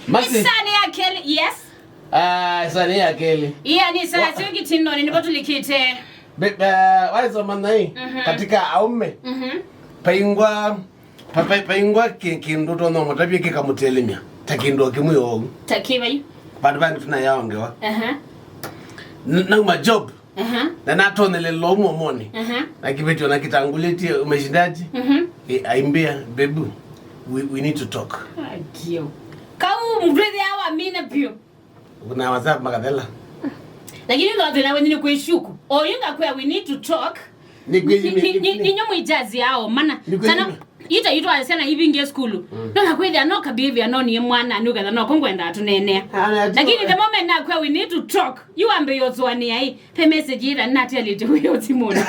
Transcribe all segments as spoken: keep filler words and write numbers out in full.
Masi. Ĩsaa nĩ ya kelĩ, yes. Ah, ĩsaa nĩ ya kelĩ. Yeah, nĩ saa sio kitindoni, nĩvo tũlikĩte. Be-, eh, waisoma nai, mhm, katika aume, mhm, paingwa, pa-, pa-, paingwa ki-, kĩndũ tonya mũtavye kĩkamũtelemya. Ta kĩndũ o kĩmwe ou. Ta kĩvai. Vandu vangi tũnayaongewa. Aha. N-, nauma job. Aha. Na natonyelelwa ũmwe ũmũnthĩ. Aha. Na kĩveti ona kĩtangũlĩtie, umeshindaje? Mhm. Eh, aimbĩa, "Baby, we, we need to talk." Akio. Kau mũndũ ethĩa wamina vyũ. Kuna WhatsApp makathela. Lakini ndo thĩna wenyu nĩ kwĩshuku. Oyu ngakwĩa, "We need to talk." Nĩ kwĩ-, nĩ, nĩ, nĩ, nĩ, nĩ, nĩ nyumu ijazi yao, mana. Nĩ kwĩ-, sana, nĩ- ita itwa syana ivingie skulu. Mm. No nakwĩthĩa no ka behavior no niĩ mwana, nĩ ũketha no kũngwenda atũneenea. Ah, na, lakini the moment nakwĩa, "We need to talk," you ambe yothuania ĩ, pe message ĩla natialĩte wĩ ũsimũna.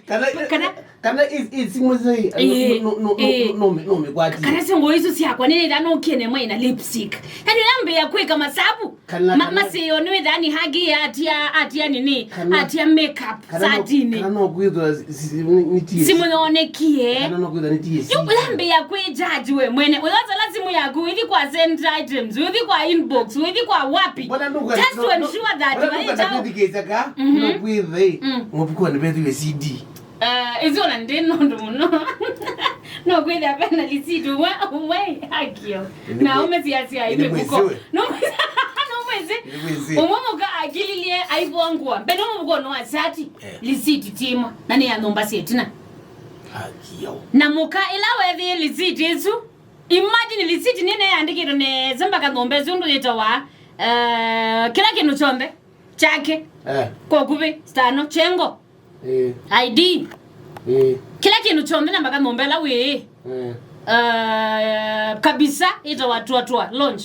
Kana, kana, kana is, is simũ zai, ĩĩ, no, no, no, ĩĩ, no, no, no, no, mĩkwati. Kana sio nguo isu syakwa, nĩ ĩla no kiene mai na lipstick. Yaani, ũyambĩĩa kwĩka masabu. Kana, ma-, kana maseo nĩ wĩthani hagi atia, atia nini, kana, atia makeup, kana no, satini. Kana no kwĩthwa si-, si-, nĩ, nĩ T S C. Simũ yonekie. Kana no kwĩthwa nĩ T S C. Yu, ũyambĩĩa kwĩ judge we mwene. Ũyotala simũ yaku, ũithi kwa send items, ũithi kwa inbox, ũithi kwa wapi. Mbona nduka-, just no, to no, ensure that mbona ndũkwenda kwĩthikĩĩsya ka, mhm, no kwĩthwa, mm, mũvuko nĩ vethiwe C D. Ah, isu ona ndi nũndũ mũno. No kwĩthĩa vena lisiti ũmwe, ũmwe akio. Ĩndĩ na kwĩ-, ũmesiasia ĩndĩ ĩmwe mũko. Mwĩsĩ we. No mwĩsĩ. Ĩndĩ mwĩsĩ. Ũmwe mũka akililye aivongwa. Mbene mũvuko no asati. Eh. Lisiti timo. Na nĩ ya nyũmba syetina. Akio. Na mũka ĩla wethĩe lisiti isu. Imagine lisiti nene yandĩkĩtwe nesa mpaka nyũmba isu ũndũ yĩtawa, eh, kĩla kĩndũ kyonthe. Kyake. Eh. Kwa ũkuvĩ, stano, kyengo. Eh. I D. Eh. Kĩla kĩndũ kyonthe na mpaka nyũmba ĩla wĩ. Eh. Ah, kabisa, ĩtawa Tua Tua Lounge.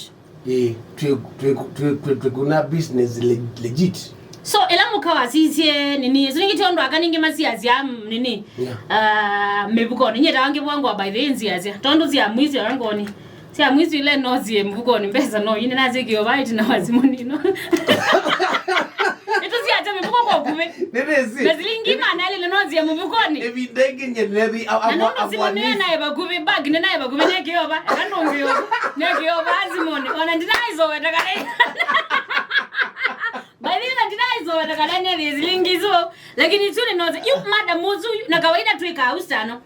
Eh, twĩ, twĩ, twĩ, twĩ, twĩ kuna business le-, legit. So, ĩla mũka wasisye nini, so ningĩ tiondo aka ningĩ masiasya, mm, nini, yeah, ah, mĩvukonĩ. Nyie ta wangĩ vwangwa by the way nziasya. Tondũ sya mwisi wangoni. Sya mwisi ile no sie mvukoni, mbesa no ine, na sie kĩova ĩtina wa simũ nino. Ĩtu siate mĩvuko kwa ũkuvĩ. Nĩnĩsĩ. Na silingi mana ile no sie mvukoni. Ĩvinda ĩngĩ nyie nĩnethi a-, na nũndũ simũ nĩ naĩ vakuvĩ, bag nĩ naĩ vakuvĩ, nĩ kĩova. Eka ndũngĩova. Nĩ kĩova simũnĩ. Ona ndinaĩzoweta kana. By the way, ndinaĩzoweta kana nĩ silingi isu. Lakini isu nĩ no, yu madam ũsu, na kawaida twĩkaa ũsano.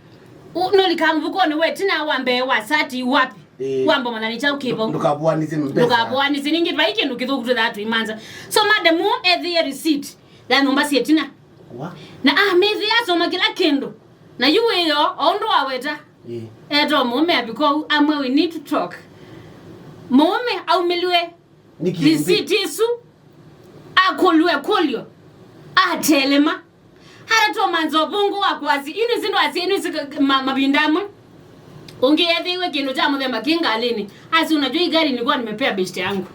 U-, nũlikaa mvukoni we, ĩtina wa mbee wa sati wapi? Eh. Wamba manya nĩ kyaũ kĩvo. Ndũkavũanĩsye mbesa. Ndũkavũanĩsye ningĩ, vai kĩndũ kĩthũku twĩthaa tũimanza. So, madam ũũ ethĩie receipt ya nyũmba sya ĩtina. Wa? Na amĩthĩa asoma kĩla kĩndũ. Na yu wĩoo, o ũndũ waweta. Eh. Eto mũũme avika ũu, amwe, "We need to talk." Mũũme aumĩlw'e. Nĩkĩ? Receipt isu, akũlw'e kũlyo, atelema. Ara tomanza ũvũngũ wa kwasi, inu isu ndwasi, inu isu ka-, ma-, mavinda amwe. Ũngĩ ethĩiwe kĩndũ kya mũthemba kĩ ngalĩnĩ. Asi, "Unajua hii gari nilikuwa nimepea beshte yangu."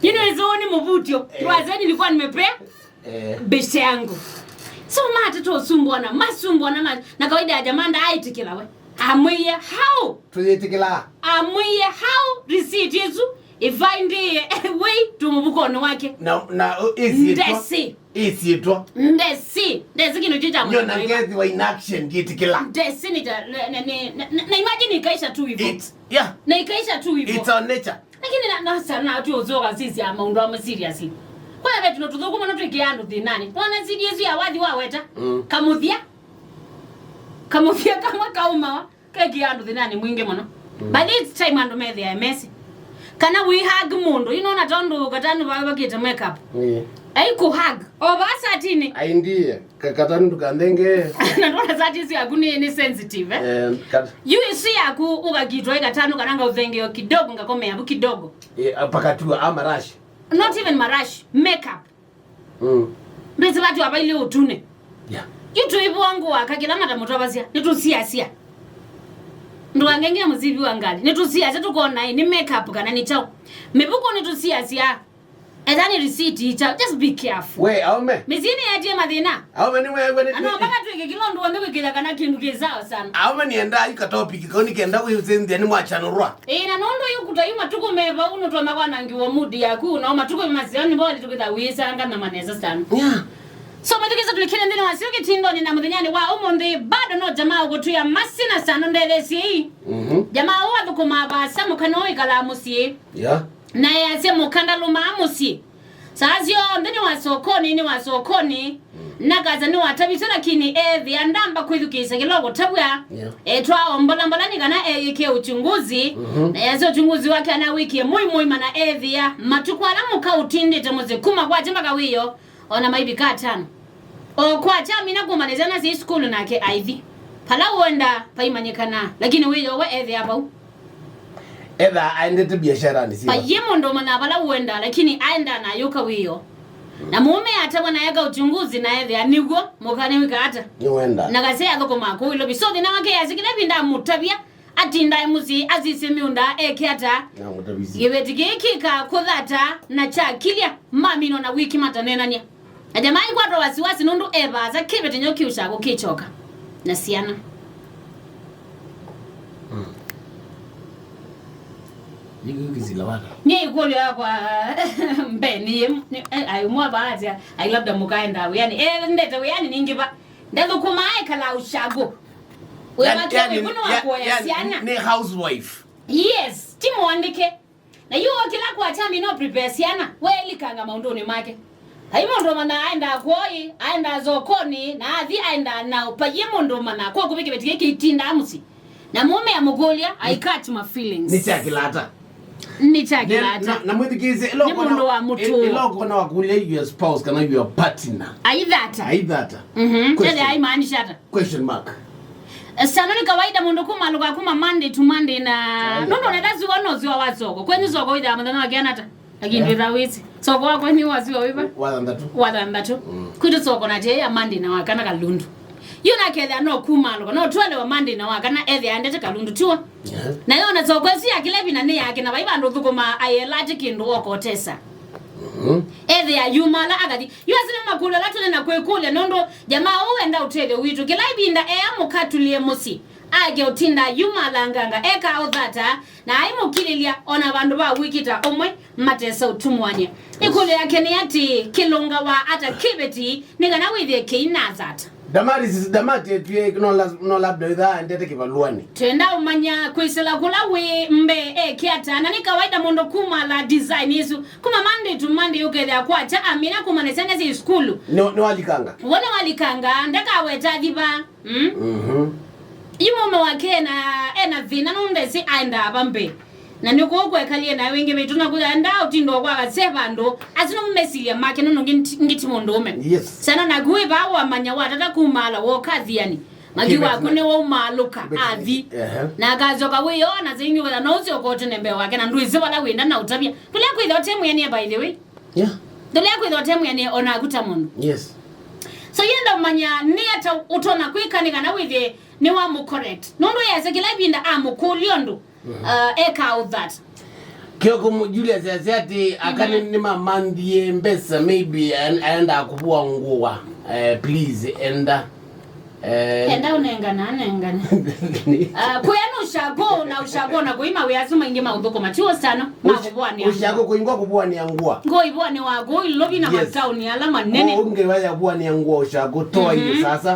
Inu isu ni mũvutyo. Eh. Ndwasi, "Nilikuwa nimepea, eh, beshte yangu." So mate tosumbwana, masumbwana ma-, na kawaida ya jamaa ndaaĩtĩkĩla we. Amwĩie, "How?" Tũyĩtĩkĩlaa. Amwĩie, "How receipt isu ivaindĩie ewei tũ mũvukonĩ wake?" Na, na, ĩsyĩtwa. Ndesi. Ĩsyĩtwa. Ndesi. Ndesi kĩndũ kyu kya nyona mũthemba ngethĩwa in action, ngĩtĩkĩla. Ndesi nĩ ta, na, na, na, na, na imagine ikaisha tu hivyo. It's, yeah. Na ikaisha tu hivyo. It's our nature. Lakini na, na sana tu ũzoka sisi ya maũndũ amwe serious. Kwa hivyo tuna tũthũku mũno twĩkĩa andũ thĩnanĩ. Wona C D S ya wathi waweta. Mm. Kamũthya. Kamũthya kamwe kaumawa. Kekĩa andũ thĩnanĩ mwingĩ mũno. Mm. But it's time andũ methĩae mesi. Kana wĩ hug mũndũ, you know, na tondũ katanu va-, vakĩte makeup. Yeah. Ai kũ hug. O va satini. Ai ndiye, ka-, katanu ndũkanthenge. Na ndona sati isu yaku nĩ, nĩ sensitive, eh? Eh, kat- Yu isu yaku ũkakitwa ĩ katanu kana ngaũthengeo kidogo, ngakomea vu kidogo. Eh, apakatua ama rash. Not even marash, makeup. Mm. Ndwĩsĩ vati wavailye ũtune. Yeah. Yu tũivũa ngũa ka kĩla mata mũtavasya, nĩtũsiasya. Ndũkangenge mũsivi wa ngalĩ, nĩtũsiasya tũkona ĩ, nĩ makeup kana nĩ kyaũ. Mĩvuko nĩtũsiasya. Ethani receipt i kyaũ, just be careful. We, aume. Mĩsyĩ nĩyatie mathĩna. Aume nĩmweew'a nĩ. Ano mpaka twĩke kĩla ũndũ w'onthe kwĩkĩla kana kĩndũ kĩ sawa sana. Aume nĩendaa yu ka topic kau nĩkenda wĩsenzya nĩmwakyanũrwa. Ĩĩ, na nũndũ yu kũta yu matukũ me vau nũtona kwanangĩwa mood yaku, na o matukũ maseo nĩvo wali tũkĩtha wĩsanga na manesa sana. Yeah. So, matukĩsa tũlikĩle nthĩnĩ wa sio kĩtindoni na mũthenyanĩ wa ũmũnthĩ, bado no jamaa ũkũtwĩa masina sana ndethesyei. Mhm. Jamaa ũũ athũkũmaa vaasa mũkana ũũ ĩkalaa mũsyĩ. Yeah. Na easya mũka ndalumaa mũsyĩ. Saa syonthe nĩ wa sokoni, nĩ wa sokoni. Mm. Na kasa nĩ watavisye, lakini ethĩa ndamba kwĩthukĩĩsya kĩla ũkũtavw'a. Yeah. Etwa ombolambola nĩ kana eyĩke uchunguzi. Mhm. Na easya uchunguzi wake anawĩkie mũi mũima na ethĩa matukũ ala mũka ũtindĩte mũsyĩ kuma kwakya mpaka wĩoo, ona maivika atano. O kwakya amina kumana syana syĩ sukulu nake aithi. Pala ũenda paimanyĩkana, lakini wĩoo we ethĩa vau. Etha aendete biasharani sio? Vaiĩ mũndũ ũmanyaa vala ũenda, lakini aenda na ayũka wĩoo. Na mũũme atavwa na eka uchunguzi na ethĩa nĩw'o mũka nĩwĩka ata? Nĩwenda. Na kase athũkũmaa kũu Ilovi. So thĩna wake yasĩ kĩla ĩvinda amũtavya, atindae mũsyĩ, asisye mĩũnda, eke ata? Namũtavisye. Kĩveti kĩĩ kĩka kũthata na kyakilya, mamina na wiki mataneenany'a. Na jamaa aikwatwa wasiwasi nũndũ e vaasa kĩveti nyo kĩũsya kũkĩkyoka na syana. Mm. Nĩkĩo kĩsila wata. Nĩ ĩkũlyo yakwa mbee nĩ, nĩ, eh, ai, mwa vaasya, ai, labda mũkaenda wĩanĩ. Eh, ndete wĩanĩ ningĩ va. Ndathũkũmaa ekala ushago. Wĩa wake yani, wĩ nĩ wa ya-, kuoya yani, syana. Nĩ housewife. Yes, ti mũandĩke. Na yu kĩla kwakya amina prepare syana, welikanga maũndũnĩ make. Ai mũndũ mana aendaa kwoi, aendaa sokoni, na athi aendaa nao. Paiĩ mũndũ mana kwa kũvikĩveti kĩtindaa mũsyĩ. Na mũũme amũkũlya, I catch my feelings. Nĩ kya kĩlata. Nĩ kya kĩlata. Na, na mwĩthikĩĩsye, ĩla nĩ ũkona, mũndũ wa mũtũo. Ĩla ũkona wakũlya your spouse kana your partner. Aithata. Aithata. Mhm. Question. Ethĩa aimaanisha ata? Question mark. Eh, sana nĩ kawaida mũndũ kumalũka kuma Monday to Monday na. Kawaida. Nũndũ nenda ziwa no ziwa wa soko. Kwenyu soko wĩthĩa mũthenya wa kĩana ata? Lakini ndwĩtha wĩsĩ. Soko wa kwenyu wa ziwa wĩva? Wa thanthatũ. Wa thanthatũ. Mm. Kwitũ soko na ya Monday na wa kana Kalundu. Yu nakethĩa no kumalũka, no twelewa Monday na wa kana ethĩa aendete Kalundu tiwa. Yeah. Na yona soko ĩsu ya kĩla ĩvinda nĩ yake na vai vandũ thũkũma ayela ati kĩndũ okotesa. Mhm. Ethĩa yuma ala akathi. Yu asu nĩ makũlyo ala tũnena kwĩkũlya nũndũ jamaa ũũ wenda ũtethyo witũ. Kĩla ĩvinda ea mũkatulĩe mũsyĩ, ake ũtinda yu malanganga, eka ũthata, na aimũkilĩlya ona vandũ va wikita ũmwe matesa ũtumwany'a. Ĩkũlyo yake nĩ ati kĩlũngawa ata kĩveti nĩ kana wĩthĩe kĩinathata. Damaris, Damaris, tuye no la-, no labda wĩthaa endete kĩvaluani. Twenda ũmanya kwĩsĩla kũla wĩ mbee eke ata, na nĩ kawaida mũndũ kumala design isu. Kuma Monday to Monday ũkethĩa kwakya amina kumana syana syĩ sukulu. Nĩ, nĩwalikanga. Wona walikanga, ndakaweta thiva. Mm? Mhm. Yu mũũme wake ena, ena thĩna nũndũ esi aendaa va mbee. Na nĩ kũu kwekalie nawe wĩngĩ vitũ na kũya enda ũtindo kwa kase vandũ. Asu no mesilya make nũndũ ngĩ-, ngĩti mũndũũme. Yes. Sana naku wĩ vaa wamanya watata kumaala woka athiani. Maki waku nĩ waumaalũka athi. Ehe. Na akacoka wĩyona zingi wĩtha no ũsyoka ũtene mbee wake na ndwĩsĩ vala wĩenda na ũtavya. Ndũlea kwĩtha ũtemwĩanie by the way. Yeah. Ndũlea kwĩtha ũtemwĩanie onaku ta mũndũ. Yes. So yenda ũmanya nĩ ata ũtona kwĩka nĩ kana wĩthĩe nĩ wa mũ correct. Nũndũ yese kĩla ĩvinda amũkũlya ũndũ, uh, eka ũthata. Kioko mu-, Julius yasya ati aka nĩ, nĩmamanthie mbesa, maybe aen-, aendaa kũvua ngũa. Eh, please, enda. Eh, enda ũnengana, anengane. Ah, kũya nĩ ushago, na ushago na kũima wĩa asu maingĩ ma ũthũkũma. Ti wostano, ma kũvũanĩa. Ushago kũingwa kũvũanĩa ngũa. Ngũa ivũanĩwa kũu Ilovi na mataoni ala manene. Ũngĩ waya vũanĩa ngũa ushago, toa hiyo sasa.